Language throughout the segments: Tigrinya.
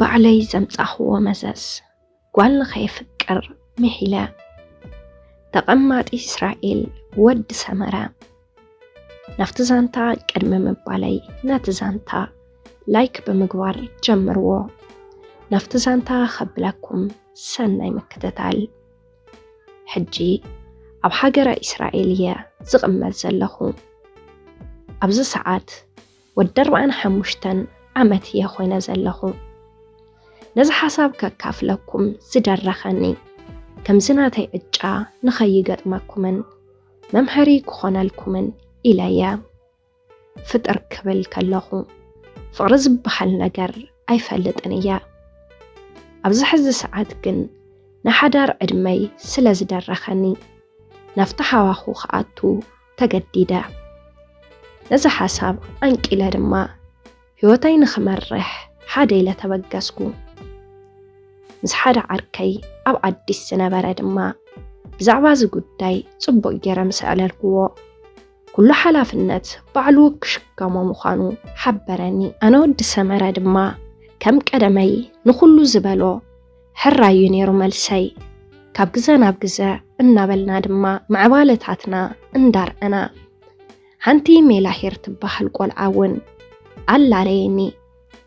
ባዕለይ ዘምጻኽዎ መዘዝ፣ ጓል ንኸየፍቅር ምሒለ። ተቐማጢ እስራኤል ወዲ ሰመረ። ናብቲ ዛንታ ቅድሚ ምባለይ፣ ነቲ ዛንታ ላይክ ብምግባር ጀምርዎ። ናብቲ ዛንታ ከብለኩም ሰናይ ምክትታል። ሕጂ ኣብ ሃገረ እስራኤል እየ ዝቕመጥ ዘለኹ። ኣብዚ ሰዓት ወዲ ኣርባዓን ሓሙሽተን ዓመት እየ ኮይነ ዘለኹ። ነዚ ሓሳብ ከካፍለኩም ዝደረኸኒ፣ ከምዚ ናተይ ዕጫ ንኸይገጥመኩምን መምሃሪ ክኾነልኩምን ኢለ እየ። ፍጥር ክብል ከለኹ፣ ፍቕሪ ዝበሃል ነገር ኣይፈልጥን እየ። ኣብዚ ሕዚ ሰዓት ግን ንሓዳር ዕድመይ ስለ ዝደረኸኒ፣ ናብቲ ሃዋኹ ክኣቱ ተገዲደ። ነዚ ሓሳብ ኣንቂለ ድማ፣ ህይወተይ ንኽመርሕ ሓደ ኢለ ተበገስኩ። ምስ ሓደ ዓርከይ ኣብ ኣዲስ ዝነበረ ድማ፣ ብዛዕባ እዚ ጉዳይ ጽቡቕ ገይረ ምስ ኣዕለልክዎ፣ ኩሉ ሓላፍነት ባዕሉ ክሽከሞ ምዃኑ ሓበረኒ። ኣነ ወዲ ሰመረ ድማ፣ ከም ቀደመይ ንኹሉ ዝበሎ ሕራይ እዩ ነይሩ መልሰይ። ካብ ግዘ ናብ ግዘ እናበልና ድማ ምዕባለታትና እንዳርኣና፣ ሓንቲ ሜላሄር ትበሃል ቆልዓ እውን ኣላለየኒ።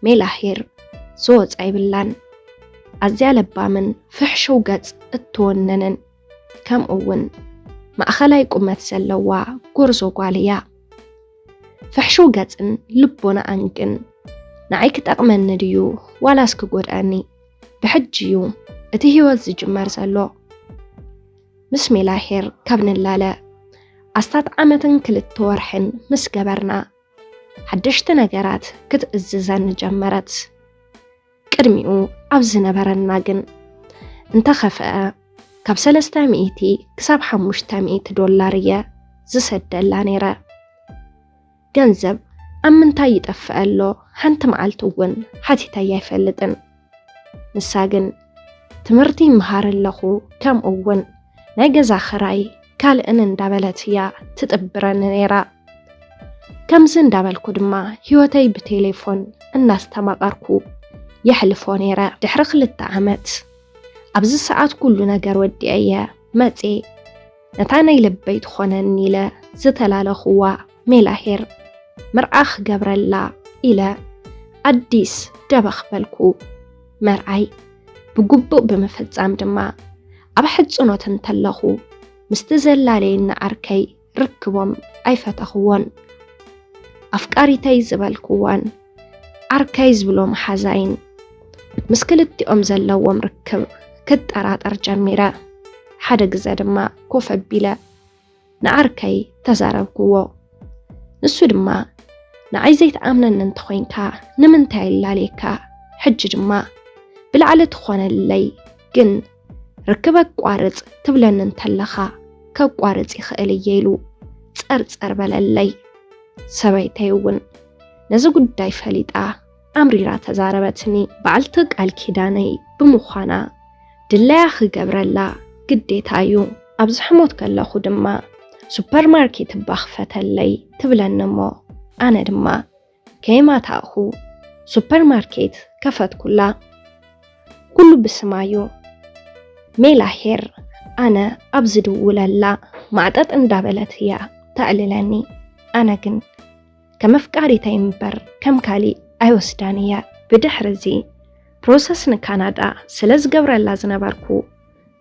ሜላሄር ዝወፃ የብላን። ኣዝያ ለባምን ፍሕሽው ገፅ እትወንንን፣ ከምኡ እውን ማእኸላይ ቁመት ዘለዋ ጎርዞ ጓል እያ። ፍሕሽው ገፅን ልቦናኣን ግን ንዓይ ክጠቕመኒ ድዩ ዋላስ ክጎድኣኒ? ብሕጂ እዩ እቲ ህይወት ዝጅመር ዘሎ። ምስ ሜላሄር ካብ ንላለ ኣስታት ዓመትን ክልተ ወርሕን ምስ ገበርና፣ ሓደሽቲ ነገራት ክትእዝዘኒ ጀመረት። ቅድሚኡ ኣብ ዝነበረና ግን፣ እንተኸፍአ ካብ ሰለስተ ሚእቲ ክሳብ ሓሙሽተ ሚእቲ ዶላር እየ ዝሰደላ ነይረ። ገንዘብ ኣብ ምንታይ ይጠፍእ ኣሎ ሓንቲ መዓልቲ እውን ሓቲተያ ኣይፈልጥን። ንሳ ግን፣ ትምህርቲ ይምሃር ኣለኹ፣ ከምኡ እውን ናይ ገዛ ኽራይ ካልእን እንዳበለት እያ ትጥብረኒ ነይራ። ከምዚ እንዳበልኩ ድማ ህይወተይ ብቴሌፎን እናስተማቐርኩ የሕልፎ ነይረ። ድሕሪ ክልተ ዓመት፣ ኣብዚ ሰዓት ኩሉ ነገር ወዲአየ መጼ፣ ነታ ናይ ልበይ ትኾነኒ ኢለ ዝተላለኹዋ ሜላሄር መርዓ ክገብረላ ኢለ ኣዲስ ደበኽ በልኩ። መርዓይ ብግቡእ ብምፍጻም ድማ፣ ኣብ ሕጽኖት እንተለኹ ምስቲ ዘላለየኒ ዓርከይ ርክቦም ኣይፈተኽዎን። ኣፍቃሪተይ ዝበልክዋን ዓርከይ ዝብሎ መሓዛይን ምስ ክልቲኦም ዘለዎም ርክብ ክጠራጠር ጀሚረ። ሓደ ግዘ ድማ ኮፍ ኣቢለ ንዓርከይ ተዛረብክዎ። ንሱ ድማ፣ ንዓይ ዘይትኣምነኒ እንተኾይንካ ንምንታይ ኣላልየካ? ሕጂ ድማ ብላዕሊ ትኾነለይ፣ ግን ርክብ ኣቋርጽ ትብለኒ እንተለኻ፣ ከቋርጽ ይኽእል እየ ኢሉ ጸርጸር በለለይ። ሰበይተይ እውን ነዚ ጉዳይ ፈሊጣ ኣምሪራ ተዛረበትኒ። በዓልቲ ቃል ኪዳነይ ብምዃና፣ ድላያ ክገብረላ ግዴታ እዩ። ኣብ ዝሕሞት ከለኹ ድማ፣ ሱፐርማርኬት እባ ክፈተለይ ትብለኒ እሞ፣ ኣነ ድማ ከይማታእኹ ሱፐርማርኬት ከፈትኩላ። ኩሉ ብስማ እዩ። ሜላሄር ኣነ ኣብ ዝድውለላ ማዕጠጥ እንዳበለት እያ ተዕልለኒ። ኣነ ግን ከም ኣፍቃሪተይ እምበር ከም ካሊእ ኣይወስዳን እየ። ብድሕሪ እዚ ፕሮሰስ ንካናዳ ስለ ዝገብረላ ዝነበርኩ፣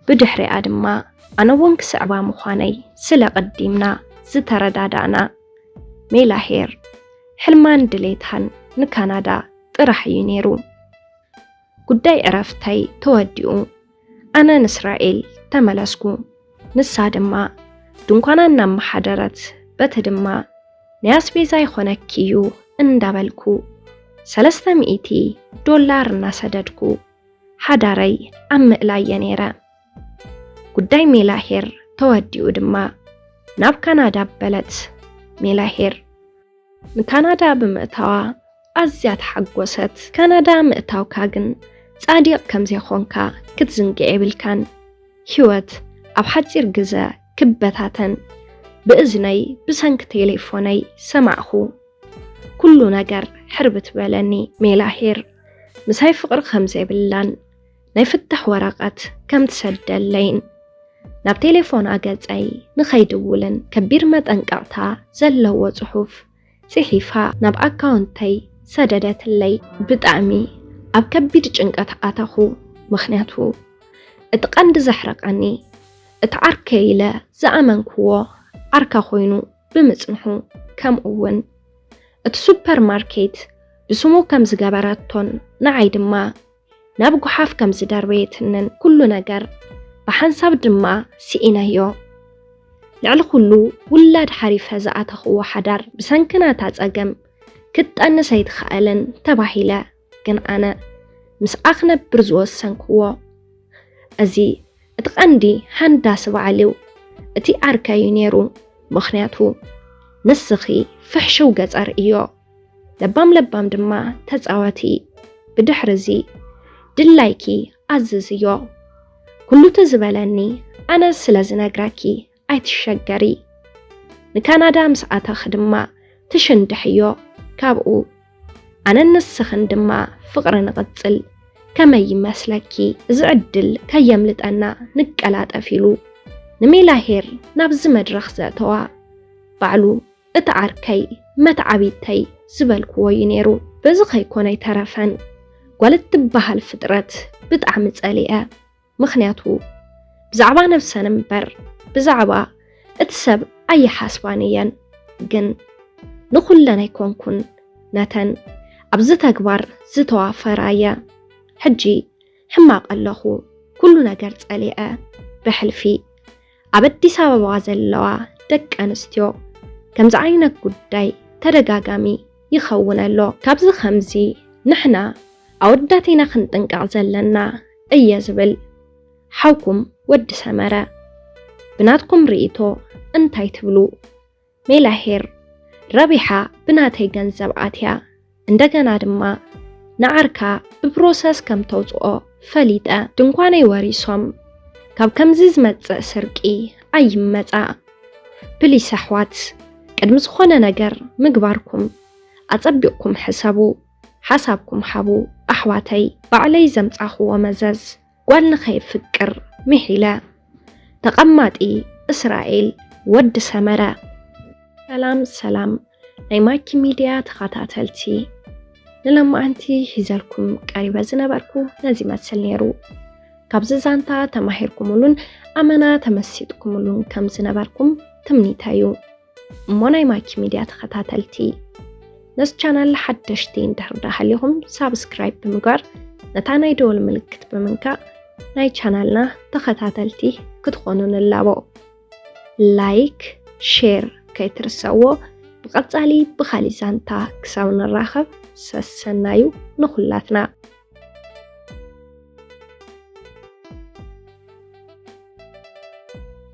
ብድሕሪኣ ድማ ኣነ እውን ክስዕባ ምዃነይ ስለ ቀዲምና ዝተረዳዳእና፣ ሜላሄር ሕልማን ድሌታን ንካናዳ ጥራሕ እዩ ነይሩ። ጉዳይ ዕረፍተይ ተወዲኡ፣ ኣነ ንእስራኤል ተመለስኩ። ንሳ ድማ ድንኳና እናመሓደረት፣ በቲ ድማ ናይ ኣስቤዛ ይኾነኪ እዩ እንዳበልኩ፣ ሰለስተ ሚእቲ ዶላር እናሰደድኩ፣ ሓዳረይ ኣብ ምእላይ እየ ነይረ። ጉዳይ ሜላሄር ተወዲኡ ድማ፣ ናብ ካናዳ በለት ሜላሄር። ንካናዳ ብምእታዋ ኣዝያ ተሓጎሰት። ካናዳ ምእታውካ ግን ጻዲቕ ከም ዘይኮንካ ክትዝንግዕ የብልካን። ህይወት ኣብ ሓጺር ግዘ ክበታተን ብእዝነይ ብሰንኪ ቴሌፎነይ ሰማዕኹ። ኩሉ ነገር ሕርብት በለኒ። ሜላሄር ምሳይ ፍቕሪ ከም ዘይብላን ናይ ፍታሕ ወረቐት ከም ትሰደለይን ናብ ቴሌፎና ገጸይ ንኸይድውልን ከቢድ መጠንቀቕታ ዘለዎ ጽሑፍ ጽሒፋ ናብ ኣካውንተይ ሰደደትለይ። ብጣዕሚ ኣብ ከቢድ ጭንቀት ኣተኹ። ምኽንያቱ እቲ ቀንዲ ዘሕረቐኒ እቲ ዓርከይ ኢለ ዝኣመንክዎ ዓርካ ኮይኑ ብምጽንሑ፣ ከምኡ እውን እቲ ሱፐርማርኬት ብስሙ ከም ዝገበረቶን ንዓይ ድማ ናብ ጓሓፍ ከም ዝደርበየትንን ኩሉ ነገር ብሓንሳብ ድማ ስኢነዮ። ልዕሊ ኩሉ ውላድ ሓሪፈ ዝኣተኽዎ ሓዳር ብሰንኪ ናታ ጸገም ክትጠንስ ኣይትኽእልን ተባሂለ። ግን ኣነ ምስኣ ክነብር ዝወሰንክዎ እዚ እቲ ቀንዲ ሃንዳሲ በዓል እዩ። እቲ ዓርከይ እዩ ነይሩ። ምኽንያቱ ንስኺ ፍሕሽው ገጸር እዮ። ለባም ለባም ድማ ተጻወቲ። ብድሕሪ እዚ ድላይኪ ኣዝዝዮ። ኩሉ እቲ ዝበለኒ ኣነ ስለ ዝነግረኪ ኣይትሸገሪ። ንካናዳ ምስ ኣተኺ ድማ ትሽንድሕዮ። ካብኡ ኣነን ንስኽን ድማ ፍቕሪ ንቕጽል። ከመይ ይመስለኪ? እዚ ዕድል ከየምልጠና ንቀላጠፍ ኢሉ ንሜላሄር ናብዚ መድረኽ ዘእተዋ ባዕሉ እቲ ዓርከይ መትዓቢተይ ዝበልክዎ እዩ ነይሩ። በዚ ከይኮነ ኣይተረፈን ጓል እትበሃል ፍጥረት ብጣዕሚ ጸሊኤ። ምኽንያቱ ብዛዕባ ነብሰን እምበር ብዛዕባ እቲ ሰብ ኣይሓስባን እየን። ግን ንኹለን ኣይኮንኩን ነተን ኣብዚ ተግባር ዝተዋፈራ እየ። ሕጂ ሕማቕ ኣለኹ፣ ኩሉ ነገር ጸሊአ። ብሕልፊ ኣብ ኣዲስ ኣበባ ዘለዋ ደቂ ኣንስትዮ ከምዚ ዓይነት ጉዳይ ተደጋጋሚ ይኸውን ኣሎ። ካብዚ ከምዚ ንሕና ኣወዳት ኢና ክንጥንቀቕ ዘለና እየ ዝብል። ሓውኩም ወዲ ሰመረ፣ ብናትኩም ርእይቶ እንታይ ትብሉ? ሜላሄር ረቢሓ ብናተይ ገንዘብ ኣትያ፣ እንደገና ድማ ንዓርካ ብፕሮሰስ ከም ተውፅኦ ፈሊጠ። ድንኳነይ ወሪሶም፣ ካብ ከምዚ ዝመፅእ ስርቂ ኣይመፃእ። ፕሊስ ኣሕዋት፣ ቅድሚ ዝኾነ ነገር ምግባርኩም ኣፀቢቕኩም ሕሰቡ። ሓሳብኩም ሓቡ ኣሕዋተይ። ባዕለይ ዘምፃኽዎ መዘዝ ጓል ንኸይፍቅር ምሒለ። ተቐማጢ እስራኤል ወዲ ሰመረ። ሰላም ሰላም ናይ ማኪ ሚድያ ተኸታተልቲ፣ ንለማዓንቲ ሒዘልኩም ቀሪበ ዝነበርኩ ነዚ ይመስል ነይሩ። ካብዚ ዛንታ ተማሂርኩምሉን ኣመና ተመሲጥኩምሉን ከም ዝነበርኩም ትምኒተይ እዩ። እሞ ናይ ማኪ ሚድያ ተኸታተልቲ፣ ነዚ ቻናል ሓደሽቲ እንድሕር ዳሃሊኹም ሳብስክራይብ ብምግባር ነታ ናይ ደወል ምልክት ብምንካእ ናይ ቻናልና ተኸታተልቲ ክትኾኑ ንላቦ። ላይክ፣ ሼር ከይትርሰዎ። ብቐጻሊ ብኻሊእ ዛንታ ክሳብ ንራኸብ ሰሰናዩ ንኹላትና።